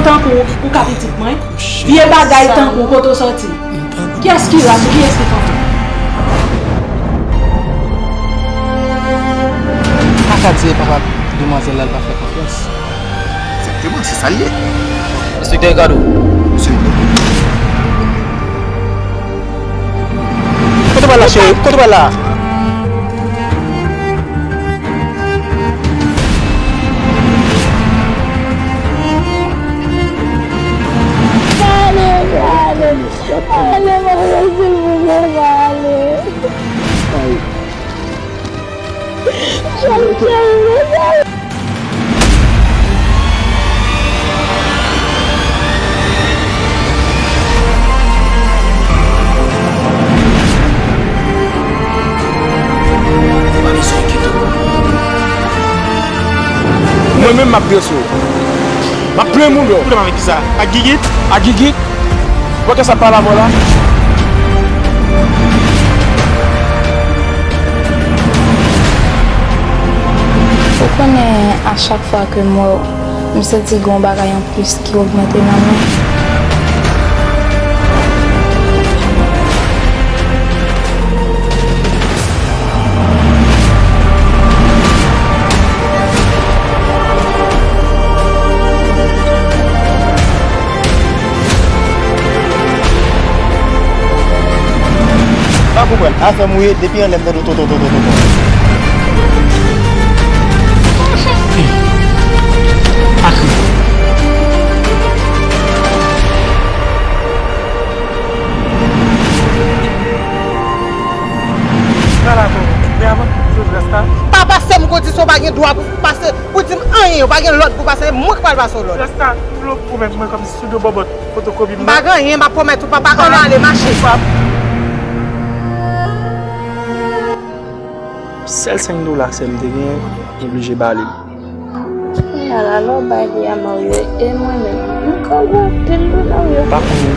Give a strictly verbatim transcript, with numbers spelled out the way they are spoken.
Tankou ou ka pitit mwen? Vye bagay tankou kote w sòti? Kiyès ki rat ou? Kiyès ki fanm ou? Kaka di e papa demwazèl la, l pa fè konfyans. Egzakteman, se sa l ye. Enspektè Ricardo. Mesye. Kote w pral la, cheri? Kote w pral la? Ale, ale, ale, ale, silvouplè, ale. Mwen menm m ap drese w. M ap plen moun yo. Pwoblèm avèk kisa? Ak Gigit? Ak Gigit? Ou wè kè sa pale avè w la? Ou konnen, a chak fwa ke m wè w, m santi gen yon bagay anplis ki ogmante nan mwen. Pa konprann, afè m ou ye, depi anlè m tande w tonton, tonton, tonton. Akri. Pral avè w. Men avan, se Rasta. Pa pase m kondisyon, w pa gen dwa pou pase, pou di m anyen, w pa gen lòd pou pase, se mwen k pral pase w lòd. Rasta, ou pwomèt mwen kòmsi sou do bòbòt, fotokopi m nan. M pa gen anyen, m ap pwomèt ou, papa, ann ale, mache. Sèl senk dola sè m te genyen, m oblije ba li l. Kounye a la, lè w bay li a Mario, e mwen menm, m ka gwo anpil wi Mario. Pa konnen